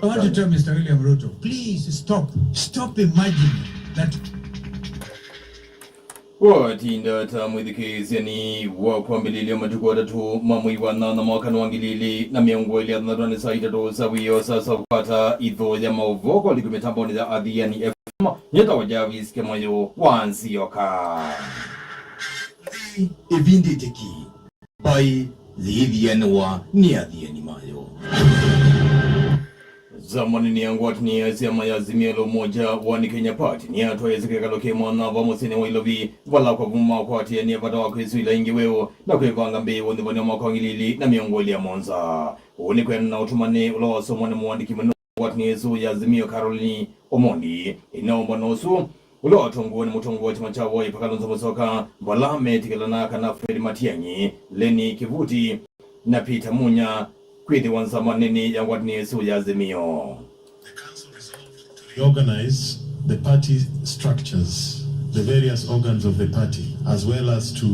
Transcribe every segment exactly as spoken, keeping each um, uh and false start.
I want to tell Mister William Ruto, please stop, stop imagining that. Watinda ta mwĩthukĩĩsya nĩ wa kwambĩlĩlya matukũ atatũ ma mwei wa nyanya mwaka wa ngili ili na mĩongo ĩlĩ na thanthatũ nĩ saa itatũ sya wĩoo sasa kũkwata itho ya maũvoo kwa liku mĩtambonĩ ya Athiani F M. Nyĩtawa Jarvis Kĩmũyũ wa Nzioka. Nthĩ ĩvindĩte ki. Mbaĩ yĩithianĩwa nĩ athiani mayo. Nzama nene ya ngwatanĩo ya syama ya Azimio la Umoja One Kenya Party nĩyatwaĩĩsye kĩkalo kĩ mwanya va mũsyĩnĩ wa Nairobi, vala kwa vuma kwatĩanĩa vata wa kwĩsũĩla ĩngĩ weũ na kwĩvanga mbee wa ũnyuvani wa mwaka wa ngili ili na mĩongo ĩlĩ na mũonza. Ũũ nĩ kwĩanana na ũtũmani ũla wasomwa nĩ mũandĩki mũnene wa ngwatanĩo ĩsu ya Azimio, Caroline Omondi. Ĩna ũmbano ũsu, ũla watongoew'e nĩ mũtongoi wa kyama kya Wiper Kalonzo Musyoka, vala metĩkĩlana kana Fred Matiang'i, Lenny Kivuti na Peter Munya kwĩthĩwa nzama nene ya ngwatanĩo ĩsu ya Azimio. The council resolved to reorganize the party structures, the various organs of the party, as well as to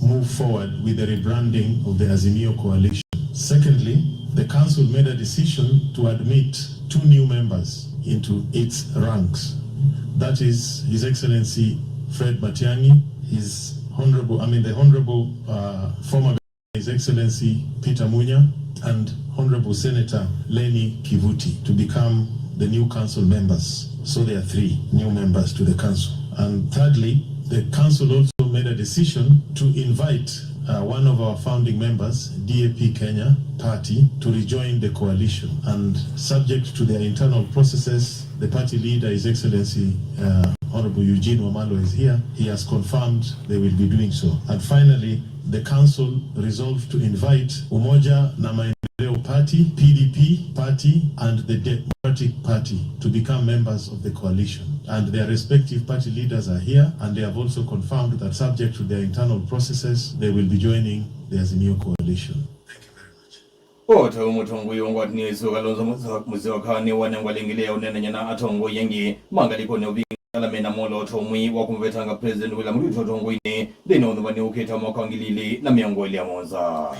move forward with the rebranding of the Azimio coalition. Secondly, the council made a decision to admit two new members into its ranks. That is His Excellency Fred Matiang'i, His Honorable, I mean, the Honorable, uh, former His Excellency Peter Munya, and Honorable Senator Lenny Kivuti to become the new council members. So there are three new members to the council. And thirdly, the council also made a decision to invite, uh, one of our founding members, D A P Kenya Party, to rejoin the coalition. And subject to their internal processes, the party leader, His Excellency, uh, Honorable Eugene Wamalwa is here. He has confirmed they will be doing so. And finally, the council resolved to invite Umoja na Maendeleo Party, P D P Party, and the Democratic Party to become members of the coalition. And their respective party leaders are here, and they have also confirmed that, subject to their internal processes, they will be joining the Azimio coalition. Thank you very much. O ta ũu mũtongoi wa ngwatanĩo ĩsu Kalonzo Musyoka nĩwanengwa lĩngĩ ya ũneenany'a na atongoi angĩ ma ngalĩkonĩ ũvinga ala mena mwolooto ũmwe wa kũmũvetanga President William Ruto ũtongoinĩ nthĩnĩ wa ũnyuvani ũkĩte mwaka wa ngili ili na mĩongo ĩlĩ na mũonza.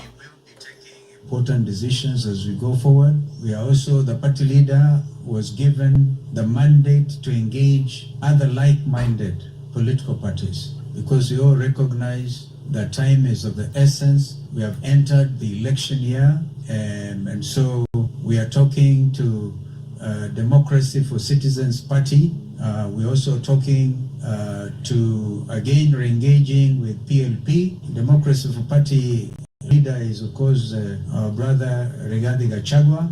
Important decisions as we go forward. We are also, the party leader was given the mandate to engage other like-minded political parties, because we all recognize that time is of the essence. We have entered the election year, um, and so we are talking to, uh, Democracy for Citizens Party. Uh, we're also talking, uh, to again re-engaging with P L P. Democracy for Party leader is, of course, uh, our brother Rigathi Gachagua,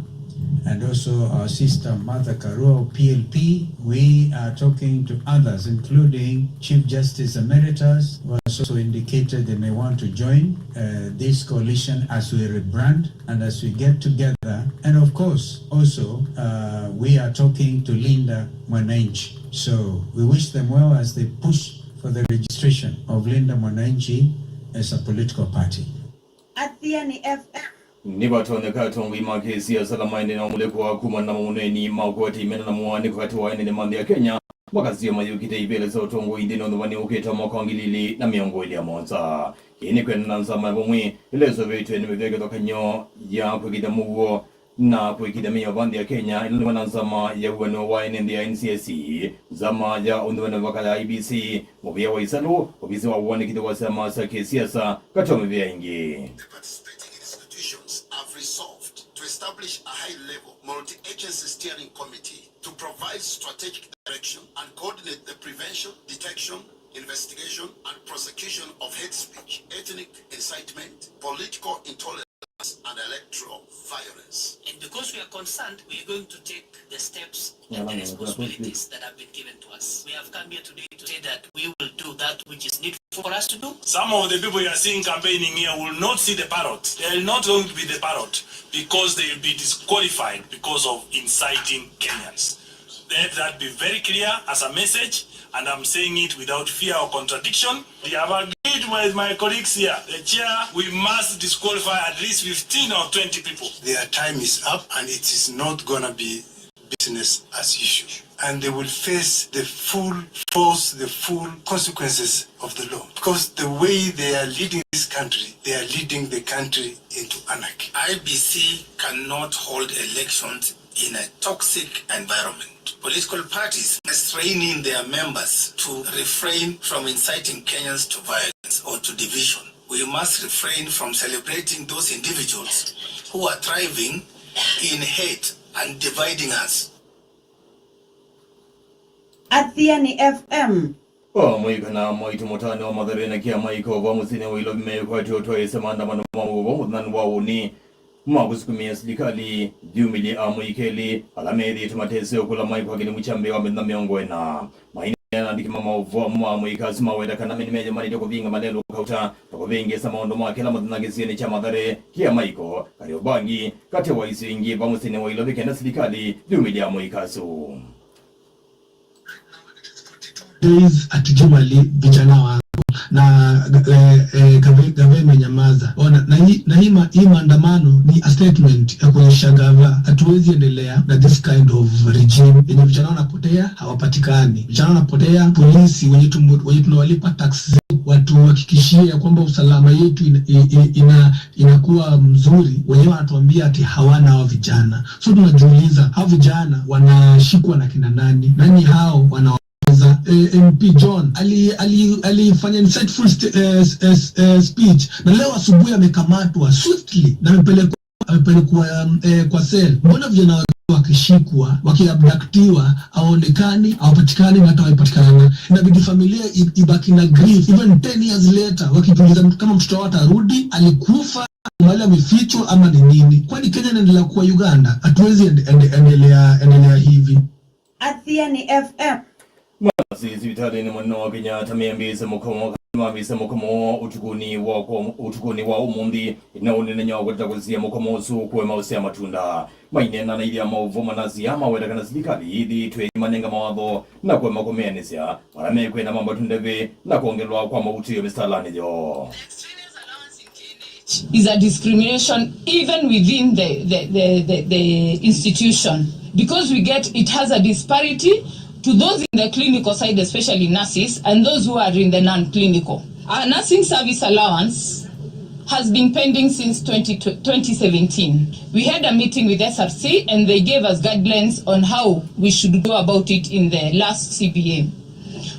and also our sister Martha Karua of P L P. We are talking to others, including Chief Justice Emeritus, who has also indicated they may want to join, uh, this coalition as we rebrand and as we get together. And of course, also, uh, we are talking to Linda Mwananchi. So we wish them well as they push for the registration of Linda Mwananchi as a political party. Athiani F M. Nĩvatonyeka atongoi ma kĩsiasa ala maendee na ũmulĩko wa kumana na maũneni ma kũete imena na mũaanĩko katĩ wa ene nthĩ ma nthĩ ya Kenya makasio mayũkĩte ivĩla sya ũtongoi nthĩnĩ wa ũnyuvani ũkĩte mwaka wa ngili ili na mĩongo ĩlĩ na mũonza. Ĩĩ nĩ kwenda na nzama ya vamwe ĩla ĩseũvĩtw'e nĩ mĩvĩa kĩvathũkany'o ya kwĩkĩthya mũuo na kũĩkĩthya mĩao va nthĩ ya Kenya, ĩla nĩ na nzama ya wĩanĩo wa ene nthĩ ya N C I C, nzama ya ũnthũanĩo mĩvaka ya I B C, mũvĩa wa ĩsalũ, ovisi wa ũanĩkĩthya wa syama sya kĩsiasa, katĩ wa mĩvĩa ĩngĩ. The participating institutions have resolved to establish a high-level multi-agency steering committee to provide strategic direction and coordinate the prevention, detection, investigation, and prosecution of hate speech, ethnic incitement, political intolerance, and electoral violence. And because we are concerned, we are going to take the steps and the responsibilities that have been given to us. We have come here today to say that we will do that which is needful for us to do. Some of the people you are seeing campaigning here will not see the parrot. They are not going to be the parrot because they will be disqualified because of inciting Kenyans. Let that be very clear as a message, and I'm saying it without fear or contradiction. We have agreed with my colleagues here, the chair, we must disqualify at least fifteen or twenty people. Their time is up, and it is not gonna be business as usual. And they will face the full force, the full consequences of the law. Because the way they are leading this country, they are leading the country into anarchy. I B C cannot hold elections in a toxic environment. Political parties must rein in their members to refrain from inciting Kenyans to violence or to division. We must refrain from celebrating those individuals who are thriving in hate and dividing us. Athiani F M. Amũika na aitũ mũtaanĩ wa Mathare na kĩama iko va mũsyĩnĩ wa Ilovi mekwatĩtwe twaĩse maandamano ma mũgovo mũthenyanĩ wa ũnĩ ma kũsukumĩa silikalĩ yumĩlye amũika elĩ ala methĩĩtwe mateseo kũla maĩ kwa kĩlungu kya mbee wa mĩthenya mĩongo ĩna. Maineena na andĩki ma maũvoo amwe ma amũika asu maweta kana nĩmeyemanĩte kũvinga malelũ kauta na kũvĩngĩĩsa maũndũ ma kĩla mũthenya kĩsionĩ kya Mathare, kĩama iko, Kariobangi, katĩ wa isio ingĩ va mũsyĩnĩ wa Ilovi kenda silikalĩ yumĩlye amũika asu. Days hatujui wali vijana wangu na eh, eh, gave, gave imenyamaza. Ona na hii na hii, ma, hii maandamano ni a statement ya kuonyesha gava hatuwezi endelea na this kind of regime yenye vijana wanapotea, hawapatikani. Vijana wanapotea, polisi wenye tumu, wenye tunawalipa tax zetu watuhakikishie ya kwamba usalama yetu ina, ina, ina inakuwa mzuri, wenyewe wanatuambia ati hawana hao vijana. So tunajiuliza, hao vijana wanashikwa na kina nani? Nani hao wanawaongoza? Eh, M P John ali- ali- alifanya insightful st- eh, s- eh, s- eh, speech, na leo asubuhi amekamatwa swiftly na amepelekwa amepelekwa um, eh, kwa cell. Mbona vijana wa- wakishikwa, wakiabductiwa, hawaonekani, hawapatikani na hata wapatikana? Inabidi familia i- ibaki na grief even ten years later, wakijiuliza kama mtoto wao atarudi, alikufa, mahali amefichwa ama ni nini? Kwani Kenya inaendelea kuwa Uganda? Hatuwezi ende, ende, endelea, endelea hivi. Athiani F M. Manasi sivitalĩnĩ mũnene wa Kenyatta meyambĩĩsye mũkomo kana mambĩĩsye mũkomo ũtukũnĩ wa kwa- ũtukũnĩ wa ũmũnthĩ, na ũnenenya wa kũtata kũsisya mũkomo ũsu kũema ũsea matunda. Maineena na ithya maũvoo, manasi aa maweta kana silikalĩ yĩthĩĩtwe ĩmanenga mawatho na kũema kũmeanĩsya ala mekwenda mambatũ ndeve na kwongelwa kwa mautĩo mĩsalanĩ yoo. Is a discrimination even within the, the, the, the, the institution, because we get it has a disparity to those in the clinical side, especially nurses, and those who are in the non-clinical. Our nursing service allowance has been pending since twenty, twenty seventeen. We had a meeting with S R C and they gave us guidelines on how we should go about it in the last C B A.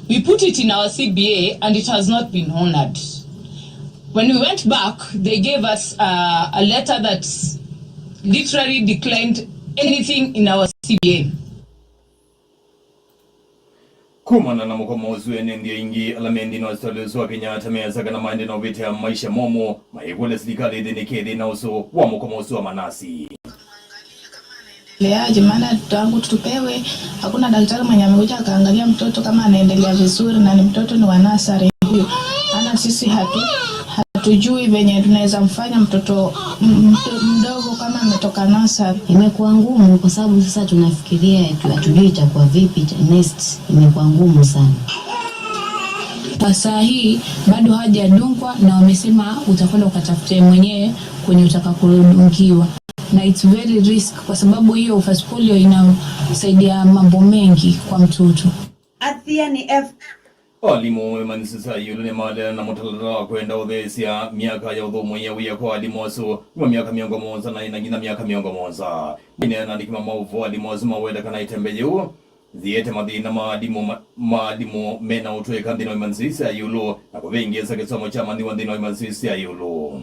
We put it in our C B A and it has not been honored. When we went back, they gave us uh, a letter that literally declined anything in our C B A. Kumana na mũkomo ũsu, ene nthĩ aingĩ ala me nthĩnĩ wa sitalĩ ũsu wa Kenyatta measya kana maende na ũvĩtĩa maisha momũ, mayĩkũlya silikalĩ ĩthĩnĩke thĩna ũsu wa mũkomo ũsu wa manasi. Leaje, maana tangu tupewe, hakuna daktari mwenye amekuja akaangalia mtoto kama anaendelea vizuri, na ni mtoto ni wa nasari huyu. Maana sisi hatu hatujui venye tunaweza mfanya mtoto m- mto- mdogo kama ametoka nasari. Imekuwa ngumu kwa sababu sasa tunafikiria tu- hatujui itakuwa vipi ita- next. Imekuwa ngumu sana. Kwa saa hii bado hajadungwa na wamesema utakwenda ukatafute mwenyewe kwenye utaka kudungiwa, na it's very risk kwa sababu hiyo first polio inasaidia mambo mengi kwa mtoto. Athiani F M. Alimũ imanyĩsyo sya ĩũlũ nĩmaaleana na mũtalatala wa kwenda ũtheesya myaka ya ũthũmũĩa wĩa kwa alimũ asu kuma myaka mĩongo mũonza na ĩna nginya myaka mĩongo mũonza. Maineena na andĩki ma maũvoo, alimũ asu maweta kana ĩtembe yĩu yĩete mathĩna ma alimũ ma- ma alimũ me na ũtũĩka nthĩnĩ wa imanyĩsyo ii sya ĩũlũ na kũvĩngĩĩsa kĩsomo kya amanyĩw'a nthĩnĩ wa imanyĩsyo ii sya ĩũlũ.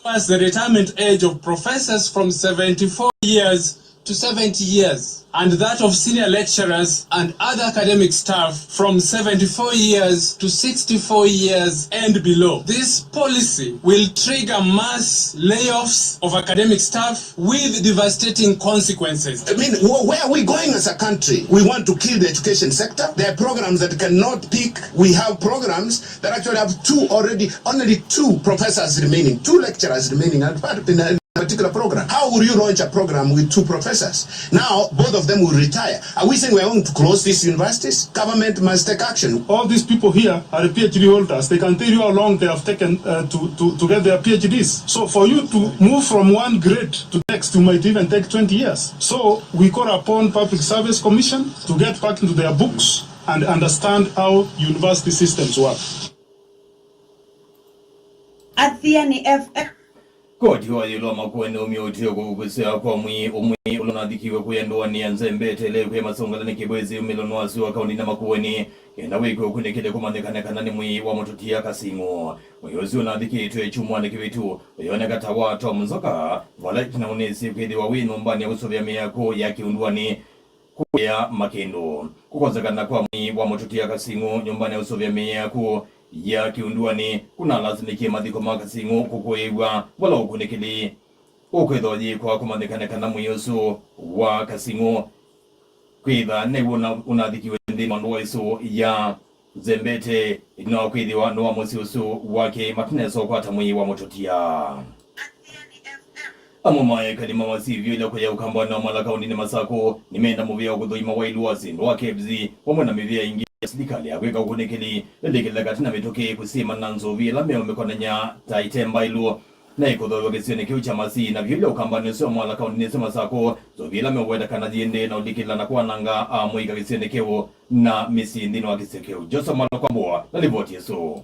Lowers the retirement age of professors from seventy-four years to seventy years, and that of senior lecturers and other academic staff from seventy-four years to sixty-four years and below. This policy will trigger mass layoffs of academic staff with devastating consequences. I mean, wh- where are we going as a country? We want to kill the education sector. There are programs that cannot pick. We have programs that actually have two already, only two professors remaining, two lecturers remaining, and part in a particular program. How will you launch a program with two professors? Now, both of them will retire. Are we saying we're going to close these universities? Government must take action. All these people here are PhD holders. They can tell you how long they have taken uh, to, to, to get their PhDs. So for you to move from one grade to the next, you might even take twenty years. So we call upon Public Service Commission to get back into their books and understand how university systems work. Athiani F M. Koti wa ĩũlũ wa Makueni nĩyaumya ũtw'ĩo kũsea kwa mwĩĩ ũmwe ũla ũnathikiwe kũya ndũanĩ ya Nzembete ĩla yĩ Masongala nĩ kĩvw'ĩsĩ umĩlo nĩ wasyo wa kaũnti ya Makueni, kenda wĩkwe ũkunĩkĩle kũmanyĩkana kana nĩ mwĩĩ wa mũtũtia Kasing'ũ. Mwĩĩ ũsu ũnathikĩtwe kyumwanĩ kĩvĩtu ũyoneka ta wa Tom Nzoka, vala ĩtina ũnĩsĩ kwĩthĩwa wĩ nyũmbanĩ ya kũsũvĩa mĩako ya Kĩunduanĩ kũya Makĩndũ. Kũkosekana kwa mwĩĩ wa mũtũtia Kasing'ũ nyũmbanĩ ya ũsũvĩa mĩĩ ya kũya Kĩunduanĩ kũnalasimĩkie mathiko ma Kasing'ũ kũkũĩw'a, vala ũkunĩkĩli ũkwĩthwa yĩkwa kũmanyĩkane kana mwĩĩ ũsu wa Kasing'ũ kwĩtha nĩw'o ũna-, ũnathikiwe nthĩnĩ wa ndũa ĩsu ya Nzembete, ĩtina wa kwĩthĩwa nĩ wa mũsyĩ ũsu wake matinesa ũkwata mwĩĩ wa mũtũtia. Amwe ma ekali ma Masii ĩla kũya ũkambani wa Mwala kaũntinĩ Masakũ nĩmenda mũvĩa wa kũthũima wailu wa syĩndũ wa K F C vamwe na mĩvĩa ĩngĩ ya silikalĩ ya kwĩka ũkunĩkĩli ĩlĩkĩle katĩ na mĩtũkĩ kũsyĩma na nzovi ĩla meũmĩkonany'a ta ĩte mbaĩlu. Na ĩkũthooew'a kĩsionĩ kĩu kya Masii, na vyũ ĩla ũkambani ũsu wa Mwala kaũntinĩ ĩsu Masakũ, nzovi ĩla meũweta kana yĩendee na ũlikĩla na kwananga amũika kĩsionĩ kĩu na mĩsyĩ nthĩnĩ wa kĩsio kĩu. Joseph Mwala Kwambũa na livoti ĩsu.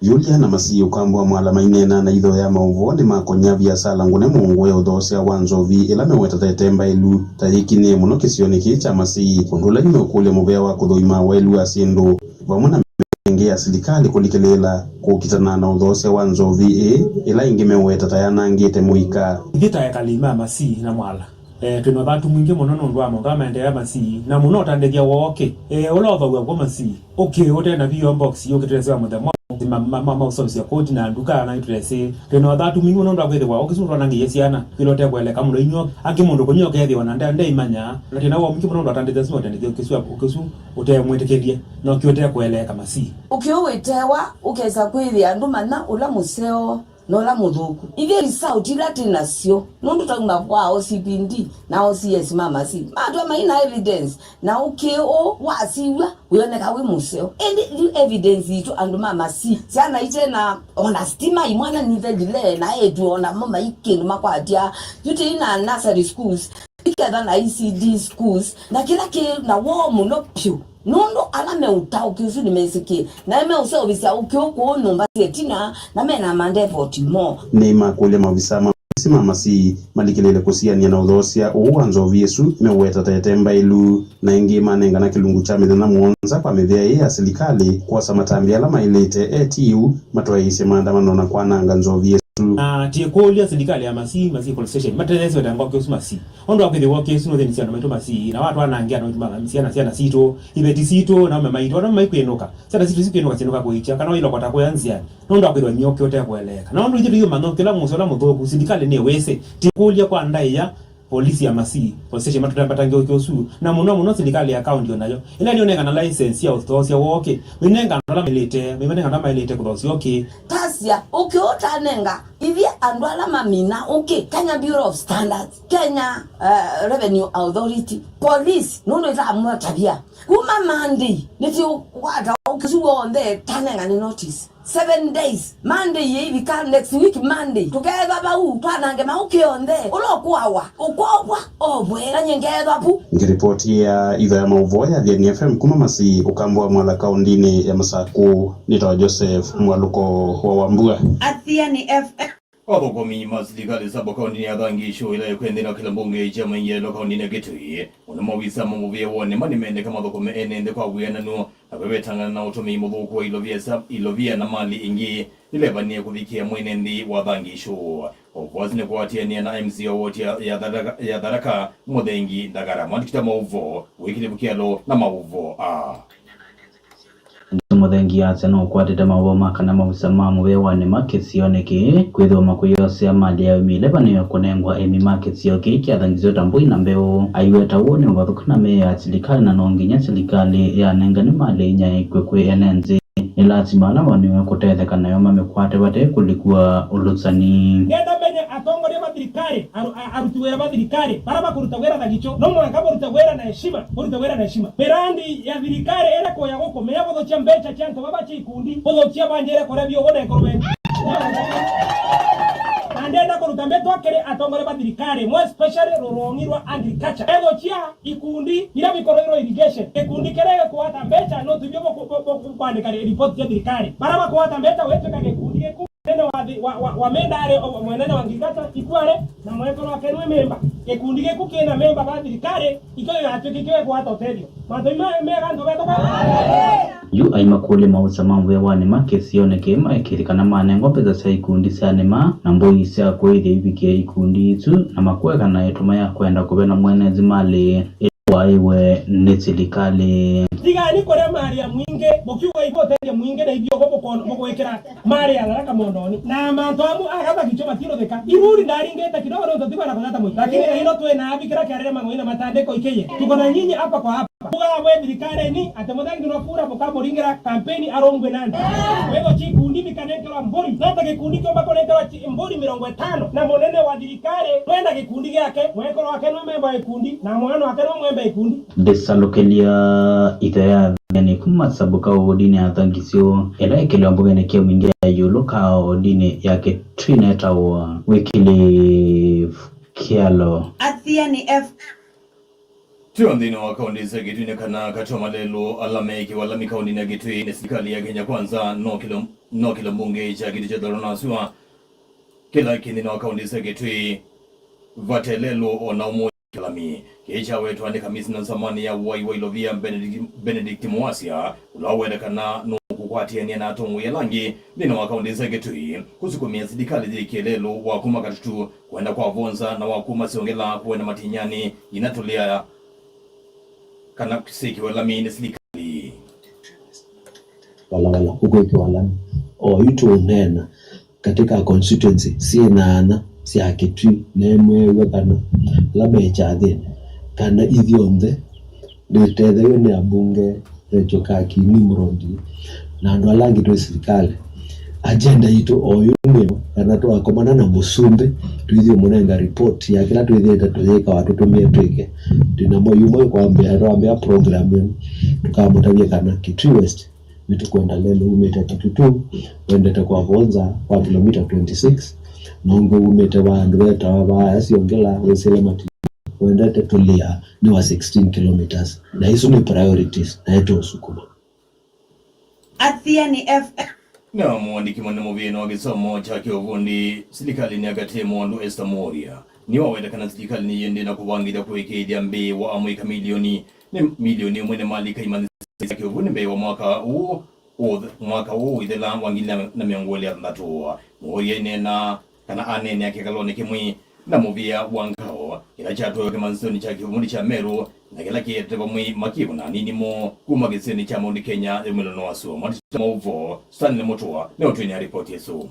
Vyũlya na Masii ũkambani wa Mwala maineena na itho ya maũvoo nĩmakony'a viasala ngũne mũngũ ya ũthoosya wa nzovi ĩla meũweta ta ĩte mbaĩlu ta yĩkinyĩe mũno kĩsionĩ kĩĩ kya Masii, ũndũ ũla nĩmeũkũlya mũvĩa wa kũthũima wailu wa syĩndũ vamwe na mĩvĩa ĩngĩ ya silikalĩ kũlikĩlĩĩla kũkitana na ũthoosya wa nzovi ĩĩ ĩla ĩngĩ meũweta ta yanangĩte mũika. Ithyĩ ta ekali ma Masii na Mwala, eh, twĩ na ũthatu mwingĩ mũno nũndũ wa maũndũ ala maendeea Masii, na mũno ũtandĩthya wa ũkĩ, eh, ũla ũthooaw'a kw'o Masii. Ũkĩ ũte na P O box yũkĩtwesĩ wa mũthenya mwaũ, ma, ma, ma, ma ũseũvya koti na nduka na itũtesĩ. Twĩ na ũthatu mwingĩ mũno nũndũ wa kwĩthĩwa ũkĩ ũsu ũtwanangĩie syana, kwĩthĩwa ũtekũeleka mũno inyuo, angĩ mũndũ kũnywa ũkethĩwa na nde-, ndeimanya, na twĩ na woo mwingĩ mũno nũndũ wa ũtandĩthya ũsu na ũtandĩthya ũkĩ ũsu ũtemwĩtĩkĩlye, na ũkĩ ũtekũeleeka Masii. Ũkĩ ũũ wĩtewa ũkesa kwĩthĩa andũ mana ũla mũseo na ũla mũthũku. Ithyĩ result ila twĩ nasyo, nũndũ twauma kwa O C P D na O C S ma Masii, matw'a mai na evidence, na ũkĩ ũũ wasiw'a wĩoneka wĩ mũseo. Ĩndĩ yu evidence yitũ andũ ma Masii, syana ite na ona stima, imwana nithelile, na eĩtu ona mo mai kĩndũ makwatya, yu tĩi na nursery schools, iketha na E C D schools, na kĩla kĩ na woo mũno vyũ. Nũndũ ala meũtaũkĩ ũsu nĩmesĩkĩe, na meũseũvĩsya ũkĩ ũũ kũũ nyũmba sya ĩtina, na mena mandevoti moo. Nĩmakũlya maovisa ma polisi ma Masii malikĩlĩĩle kũsianĩa na ũthoosya ũũ wa nzovi ĩsu meũweta ta ĩte mbaĩlu, na ĩngĩ manengana kĩlungu kya mĩthenya mũonza kwa mĩvĩa ĩĩ ya silikalĩ kwosa matambya ala maĩlĩte, eti yu matwaĩĩsye maandamano na kwananga nzovi ĩsu. Na tĩkũlya silikalĩ ya Masii, Masii Police Station, matetheesye ũtanga ũkĩ ũsu Masii. Ũndũ wa kwĩthĩwa ũkĩ ũsu nũthĩnisye andũ maitũ Masii, na watwanangĩa andũ maitũ ma syana, syana sitũ, iveti sitũ, na aume maitũ, andũ maikwĩnũka. Syana sitũ sikwĩnũka, syĩnũka kũĩkya, kana wailokota kũya nzĩanĩ. Nũndũ wa kwĩthĩwa nĩ ũkĩ ũtekũeleeka. Na ũndũ ithyĩ tũyũmanya ũkĩ ũla mũseo, ũla mũthũku, silikalĩ nĩwĩsĩ. Tĩkũlya kwa ndaĩa, polisi ya Masii, polisi station, matũtambatange ũkĩ ũsu. Na mũno mũno silikalĩ ya kaũnti o nayo, ĩla nĩũnengana license ya ũthoosya wa ũkĩ, mĩnenga andũ ala maĩlĩte, mĩnenga andũ ala maĩlĩte kũthoosya ũkĩ. Tasya, ũkĩ ũtanenga, ithyĩ andũ ala mamina ũkĩ, Kenya Bureau of Standards, Kenya, eh, Revenue Authority, police, nũndũ ĩtamũtavya. Kuma Monday, nĩtũkwata ũkĩ ũsu w'onthe tanengane notice. Seven days. Monday yĩivika, next week Monday, tũkeethwa vau, twanange maũkĩ onthe. Ũla ũkũawa, ũkwovwa, ovwe, na nyie ngeethwa vu. Ngĩripoti ya itho ya maũvoo ya Athiani F M kuma Masii, ũkamba wa Mwala kaũndĩnĩ ya Masakũ, nĩtawa Joseph Mwalũko wa Wambua. Athiani F M. Athũkũmi ma silikalĩ sub kaũndĩnĩ ya Thangishu ĩla ĩkwendela kĩla mbunge kya maingĩlĩlo kaũndĩnĩ ya Kitui, mũno maovisa ma mũvĩa wa nĩma nĩmendeka mathũkũme ene nthĩ kwa wĩananu, na kwĩvetangana na ũtũmĩi mũthũku wa ilovia sa-, ilovia na mali ingĩ nĩlevanĩe kũvikĩa mwene nthĩ wa Thangishu. Ũvoo ũsu nĩ kũatĩanĩa na M C A wa woti ya, ya Tharaka, ya Tharaka, Mũthengi Ndagara. Mwandĩki ta maũvoo, Wĩkĩlĩvu Kĩalo na maũvoo a. Mũthengi asya nũkwatĩte maũvoo ma kana maovisa ma mũvĩa wa nĩma kĩsionĩ kĩĩ kwĩthĩwa makũyosea mali ya ũĩmi ĩla ĩvanĩwe kũnengwa aĩmi ma kĩsio kĩĩ kya Thangishu ta mbũi na mbeũ. Aiweta ũu nĩ ũvathũku na mĩao ya silikalĩ, na no nginya silikalĩ yanengane mali ĩnyaĩĩkw'e kwĩ ene nthĩ. Nĩ lasima ala mavanĩwe kũtetheka nayo mamĩkwate vate kũlikua ũlũsani. Ngenda menye atongoria ma thirikari, aru-, a-, aruti wĩra ma thirikari, bara makũruta wĩra Thangishu, no mũhaka mũrute wĩra na heshima, mũrute wĩra na heshima. Mirandi ya thirikari ĩrĩa kũya gũkũ, meyavũthũkia mbeca cia antũ vava cia ikundi, vũthũkia vanjĩre kũrĩa vyũ ũnekorwe. Na ndenda kũruta mbĩtwa kĩrĩ atongoria ma thirikari, more especially rũrũng'i rwa agriculture. Ethũkia ikundi ila vikoroirwo irrigation. Ikundi kĩrĩa gĩkũata mbeca no tũivyo kũandĩka report cia thirikari. Bara makũata mbeca wĩtwĩka gĩkundi gĩkũ. Mũnene wa thi-, wa, wa, wa mĩnda arĩ o mũnene wa ngirikata, ikuarĩ na mwekolo wake nĩ memba. Kĩkundi gĩku kĩna memba wa thirikali, ikyo yatw'ĩkĩkiwe kũata ũtethyo. Mathoi ma mega ndũvetũka. Yu aimakũlya maũsa ma mũvĩa wa nĩma kĩsionĩ kĩĩ maĩkĩĩthye kana manengwa mbesa sya ikundi sya nĩma na mbũi sya kũĩthya ivikĩe ikundi isu, na makoe kana ĩtuma ya kwenda kũvena mwenezi malĩ ĩla waĩwe nĩ silikalĩ. Tigani kũrĩa malĩ ya mwingĩ, mũkiuga ivotethya mwingĩ na ithyĩ ũvo mũkono mũkwĩkĩra malĩ ya Tharaka Mondoni. Na mantu amu akatha kicho matirũthĩka. Iruri ndaringĩte kidogo nĩ ũtũtigwa na kũthata mũi. Lakini na ino twĩ na avikĩra kĩarĩre mang'oi na matandĩko ikĩye. Tuko na nyinyi hapa kwa hapa. Kuga we thirikari-inĩ atĩ mũthengi no kura mũkamũringĩra kampeni arũngwe nani? Kwa hivyo kikundi mikanengerwa mbũri, nata gĩkundi kĩũmba kũnengerwa chi-, mbũri mĩrongo ĩtano na mũnene wa thirikari twenda gĩkundi gĩake, mwekolo wake no memba wa gĩkundi na mwana wake no mwemba gĩkundi. Ndĩsalũkĩlya itho ya athani kuma sabu ka wodinĩ ya Thangisyo ĩla ĩkĩlwa mbungenĩ kya Mwingĩ ya ĩũlũ ka wodinĩ ya Kitui netawa Wycliffe Kyalo. Athiani F M. Tio nthĩnĩ wa kaũntĩ sya Kitui nĩ kana katĩ wa malelũ ala meĩkĩwa lami kaũntĩnĩ ya Kitui nĩ silikalĩ ya Kenya Kwanza, no kĩlo, no kĩlo mbunge kya kĩtĩ kya ũtalo na sua kĩla kĩ nthĩnĩ wa kaũntĩ sya Kitui vate lelũ o na ũmwe kĩlami. Kĩĩ kyawetwa nĩ kamisina nzamani ya wai wa Ilovia Benedict, Benedict Muasya, ũla waweta kana nũkũkwatĩanĩa na atongoi ala angĩ nthĩnĩ wa kaũntĩ sya Kitui kũsukumĩa silikalĩ yĩkĩe lelũ wa kuma Katutu kwenda kwa Vonza na wa kuma Siongela kwenda Matinyani nginya Tulia kana syĩkĩwe lami nĩ silikalĩ. Valala ũkwĩkĩwa lami. Oyu tũũneena katĩ ka constituency syĩ nyaanya sya Kitui, neemweew'a kana ala me kyathĩnĩ kana ithyonthe nĩtũtetheew'e nĩ ambunge Rachel Kaki, Nimrod, na andũ ala angĩ twĩ silikalĩ. Agenda yitũ oyu nĩ kana twakomana na mũsumbĩ, twĩthĩe mũnenga report ya kĩla twĩthĩĩte tũyĩka, watũtũmĩe twĩke. Twĩna mwei ũmwe kwambĩa, twambĩa program ĩno, tũkamũtavya kana Kitui West nĩtũkwenda lelũ umĩte Katutu wendete kwa Vonza wa kilomita twenty-six, na ũngĩ umĩte va andũ vetawa va Siongela wĩsĩle Matinyani wendete Tulia nĩ wa sixteen kilometers, na isu nĩ priorities na ĩtũũsukuma. Athiani F M. Na mũandĩki mũnene mũvĩanĩ wa kĩsomo kya kĩũvundi silikalĩnĩ ya katĩ, Mwondu Esther Mworia, nĩwaweta kana silikalĩ nĩyĩendee na kũvangĩthya kũĩkĩĩthya mbee wa amũika milioni, nĩ milioni ĩmwe nĩmalika imanyĩsyo sya kĩũvundi mbee wa mwaka ũũ, ũũ, mwaka ũũ ũithela wa ngili na mĩongo ĩlĩ na thanthatũ. Mworia aineena kana aneenea kĩkalonĩ kĩmwe na mũvĩa wa Ngao kĩla kyatwaĩwe kĩmanyĩsyonĩ kya kĩvundi kya Meru, na kĩla kĩetete vamwe makĩvo na anini moo kuma kĩsionĩ kya Mount Kenya yumĩlo nĩ wa sua. Mwandĩki wa maũvoo Stanley Mutua nĩũtwĩnĩa ripoti ĩsu.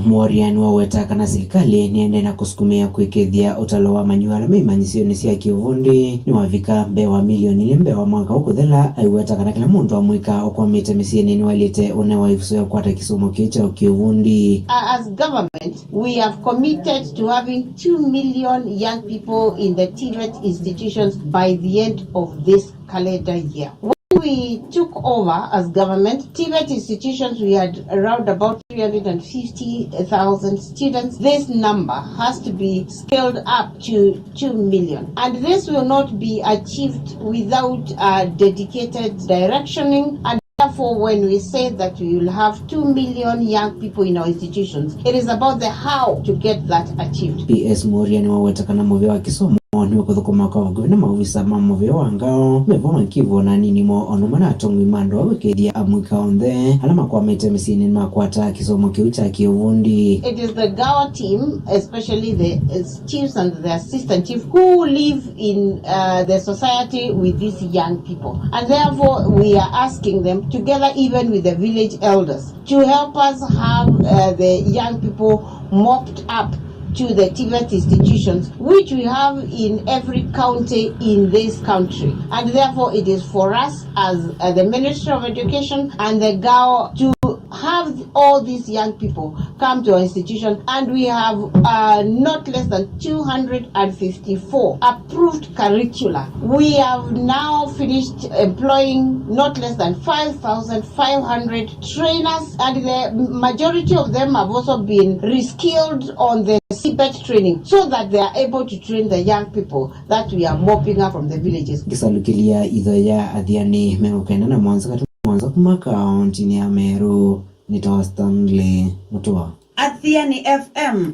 Mworia nĩwaweta kana silikalĩ nĩendee na kũsukumĩa kũĩkĩĩthya ũtalo wa amanyi ala me imanyĩsyonĩ sya kĩũvundi nĩwavika mbee wa milioni ilĩ mbee wa mwaka ũũ kũthela, aiweta kana kĩla mũndũ amũika ũkwamĩte mĩsyĩnĩ nĩwaĩlĩte ũnewa ĩvuso ya kũkwata kĩsomo kĩu kya kĩũvundi. Uh, as government, we have committed to having two million young people in the TVET institutions by the end of this calendar year. When we took over as government, TVET institutions, we had around about three hundred and fifty thousand students. This number has to be scaled up to two million. And this will not be achieved without a dedicated directioning. And therefore, when we say that we will have two million young people in our institutions, it is about the how to get that achieved. P S Mworia nĩwaweta kana mũvĩa wa kĩsomo nĩũkũthũkũma kwa vakuvĩ na maovisa ma mũvĩa wa Ngao, mevo makĩvo na anini moo, o na ũmwe na atongoi ma andũ a kũĩkĩĩthya amũika onthe ala makwamĩte mĩsyĩnĩ nĩmakwata kĩsomo kĩu kya kĩũvundi. It is the Ngao team, especially the, uh, chiefs and the assistant chief who live in, uh, the society with these young people. And therefore, we are asking them, together even with the village elders, to help us have, uh, the young people mopped up to the TVET institutions, which we have in every county in this country. And therefore, it is for us as, uh, the Ministry of Education and the Ngao to have all these young people come to our institution, and we have, uh, not less than two hundred and fifty-four approved curricula. We have now finished employing not less than five thousand five hundred trainers, and the majority of them have also been reskilled on the CBET training so that they are able to train the young people that we are mopping up from the villages. Ngĩsalukĩlya itho ya athiani mĩongo kenda na mũonza katĩ mũonza kuma kauntinĩ ya Meru. Nĩtawa Stanley Mutua. Athiani F M.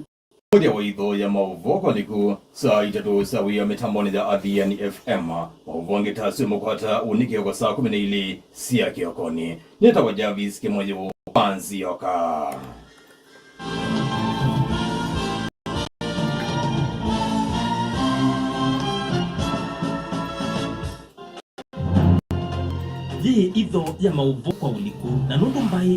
Ũthya wa itho ya maũvoo kwa liku saa itatũ sya wĩa mĩtambonĩ ya Athiani F M. Maũvoo angĩ ta asu makwata ũnĩ kĩoko saa kũmi na ilĩ sya kĩokonĩ. Nĩtawa Jarvis Kĩmũyũ wa Nzioka. Yĩ itho ya maũvoo kwa ũliku, na nũndũ mbaĩ